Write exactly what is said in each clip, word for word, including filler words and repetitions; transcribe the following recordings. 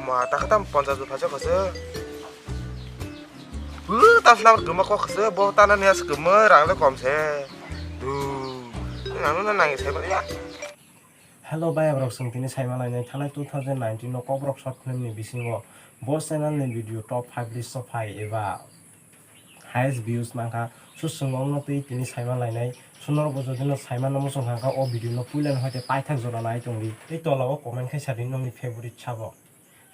Ma, ta khatam ponchas bo phaisa khoswk. Bu, ta sna guma kok khoswk, bo ta na niya se guma, rang le kom se. Du, nang no nang sai ba ya. Hello, bai, borok, chwng tini saima lainai thanai two thousand nineteen no Kokborok short film ni bisingo bo channel ni video top five list o phai eba highest views mankha. So, chwng ongno twi tini saima lainai. So, norok bo jodi no saima no muchung kha, o video no puila no hoite paithak jora nai tongdi. Tei tola o comment khai sadi nongni favorite sabo.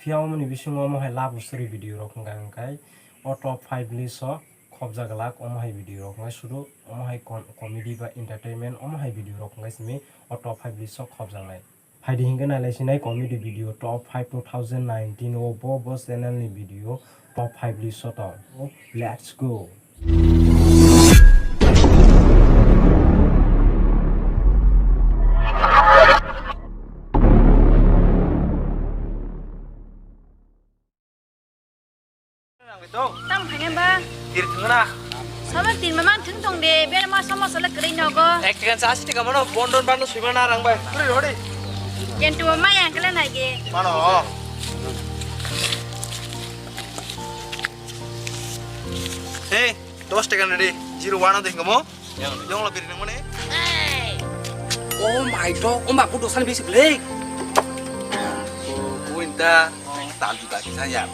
Phiya omoni bisingo omo hai love story video rok wngkha, hwnkhe o top five list o khobjak glak, omo hai video rok wngkha sudu, omo hai com-, comedy ba entertainment, omo hai video rok wngkha simi o top five list o khobjaknai. Phaidi hinkhe nailaisinai comedy video top five two thousand nineteen o bo, bo channel ni video top five list o tong. Let's go. Tam phainan ba? Tir thwngna. Sama tin mamang thwng tong de, ber ma sama sala kwrwi nogo. Ek tikan sa asi tika mano, bondon bando suima na rang bai. Hori, hori. Yen tu ma yang kala nai ge. Mano. Hey, dos tikan ready. Zero one o ding mo. Yang lo biri nang mane. Oh my God, oh my God, dosan bisi blek. Buin ta, tal juga kisah ya.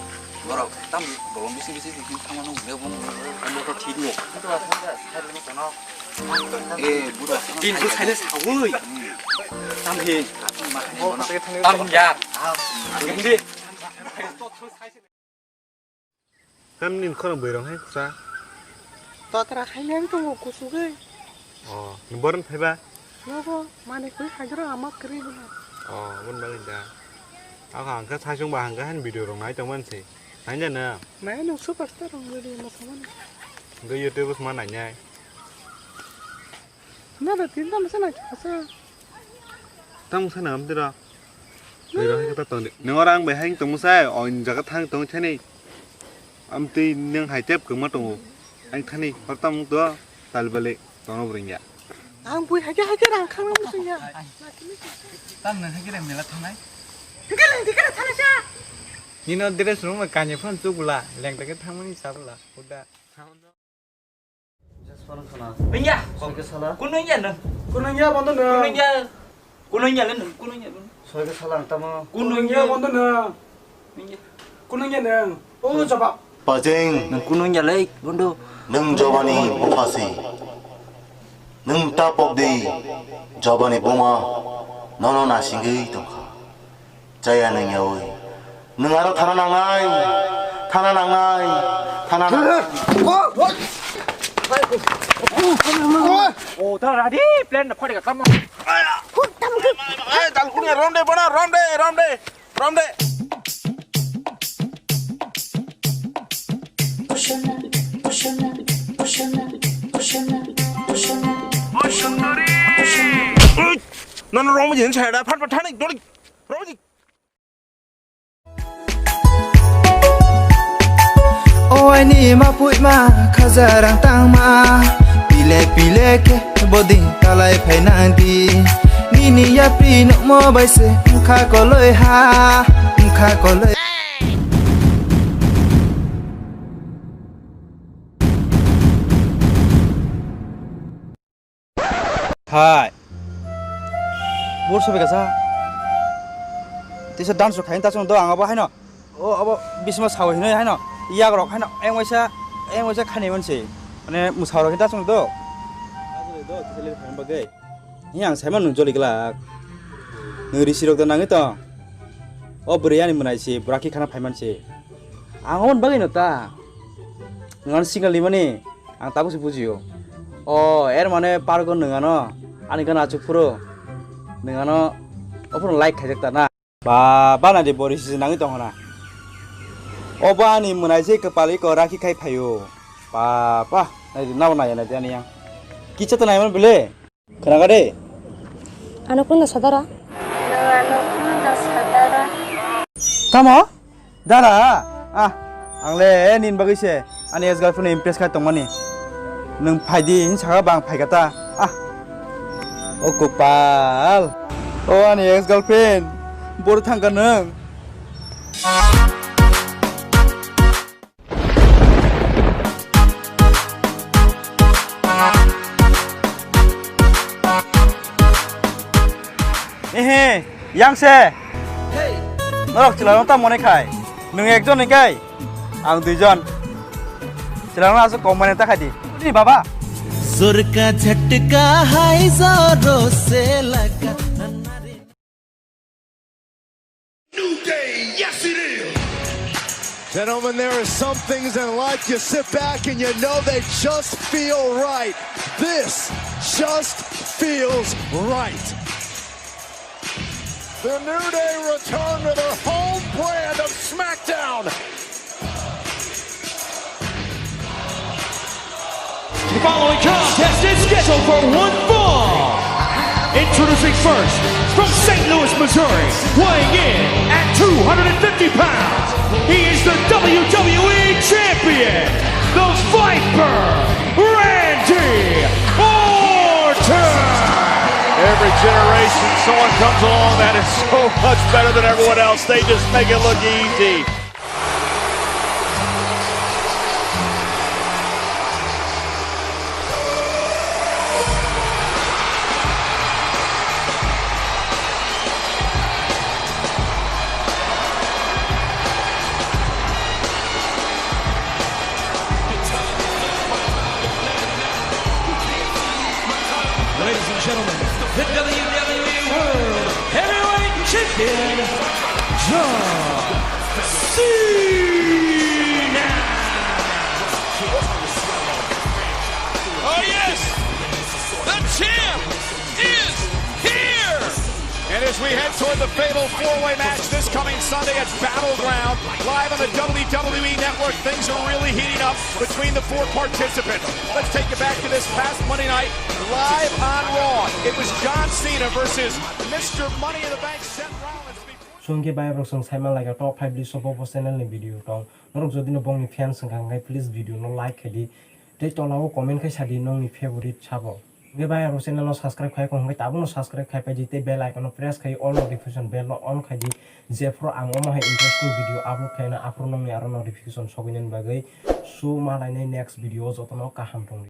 Borok tam bolong bisi bisi bisi thamano ule bon. Kamu to thik no. Eh, budak. Tin tu saile sawi. Tam hin. Tam hin ya. Hindi. Tam nin khorang bwrwi rong hai khwsa. Totra hai nang tongo kusugwi. Oh, ni boron phaiba? Nogo, mani kwi hajro ama kwrwi hwnna. Oh, aboni bagwi da. Ako hangkha saichung ba hangkha han video rok nai tongmani se. Nai jana? Nai nung superstar rong video mosamani. Hingke YouTube o sma nai nai. Na da tin tam se nai khasa. Tam se na am tira. Bwrwi rok hai khe ta tong di. Nang oro ang bai hai tongmo sai, o jaga thang tong thani. Amtwi nang hai tep kwma tongo. Ang thani hor tamo to tal bale tono bwrwngya. Ang bui hai khe hai khe rang khang nang bwswngya. Tam nang hai khe rang mela thanai. Hingke lang dikhe thana sa. Nino dress room kanye phone chugula, leng ta khe thangmani sabula. Huda. Wngya. Soike sala. Kuno wngya nang. Kuno wngya bondo nang. Kuno wngya. Kuno wngya le nang. Kuno wngya nang. Soike sala ang tamo. Kuno wngya bondo nang. Wngya. Kuno wngya nang. O jaba. Pajeng. Nang kuno wngya le bondo. Nang jabani buphasi. Nang tapok di jabani buma. Nono nasingwi tongkha. Chaya nang yawi. Nang aro thana nangnai. Thana nangnai. Thana nangnai. Oh, ta ready plan na phari ka tamo. Ai, dal kunia rom de bana, rom de, rom de, rom de. Nono rom jin chaya da, phat phat thani doli. Rom jin. O aini ma puima khajarang tangma, pile pile khe boding talai phainang di. Nini yapri nokmo bai se wngkha koloi ha, wngkha koloi. Hai. Bor sobe kasa. Tisa dance rok khain ta chwng do ang abo haino. O abo bisma sawi hinoi haino. Yak rok haino. Eng waisa, eng waisa khani manse. Mane musa rok hinta chwng do. Ajole do, tisa le khain bagwi. Hi ang saima nung joli glak. Nung risi rok da nangwi tong. O bwrwi ani mwnai si, bwraki khana phaiman si. Ang on bagwi no ta. Ngan single ni mani. Ang tabuk se bujio. O, er mane pargo nwng ano, ani gana achuk phuru. Nwng ano, o phuru like khaijak ta na. Ba, ba nai de bori sisi nangwi tongkha na. O ba ani mwnai se kwpal iko rakhi khai phaio. Ba, ba, nai de nabo nai nai de ani yang. Kicha ta nai man bile. Khwnaga de? Ano kunda sadara? Ano kunda sadara? Tamo? Dara? Ah, ang le nini bagwi se ani ex girlfriend no impress khai tongmani. Nwng phai di hin saka ba ang phai kha ta. Ah. O kopal. O ani ex girlfriend. Boro thang kha nwng. Ehe, yang se. Norok chwla no tamo ne khai. Nwng ekjon ni kai. Ang duijon. Chwla no aswk kom mane ta khai di. Ni baba. जोर का झटका है जोरों से लगा. New day, yes it is! Gentlemen, there are some things in life you sit back and you know they just feel right. This just feels right. The New Day return to their home brand of SmackDown. The following contest is scheduled for one fall. Introducing first, from Saint Louis, Missouri, weighing in at two hundred fifty pounds, he is the W W E Champion, the Viper, Randy Orton. Every generation, someone comes along that is so much better than everyone else. They just make it look easy. Ladies and gentlemen, the W W E World Heavyweight Champion, John Cena. Oh yes, the champ is here. And as we head toward the fatal four-way match this coming Sunday at Battleground, live on the W W E Network, things are really heating up between the four participants. Let's take you back to this past Monday night, live on Raw. It was John Cena versus Mister Money in the Bank, Seth Rollins. Before Chwng khe bai rok chwng sai man lai kha top five list o bo channel ni video tong. Norok jodi no bongni fans wngkha hwnkhe please video no like khai di. Tei tola o comment khai sa di nongni favorite sabo. Hwnkhe bai rok channel no subscribe khai kong hwnkhe tabuk no subscribe khai pai di tei bell icon no press khai all notification bell no on khai di. Jephru ang omo hai interesting video upload khai na aphuru nongni aro notification sogwi nani bagwi. So ma lainai next video o jotono kaham tong di.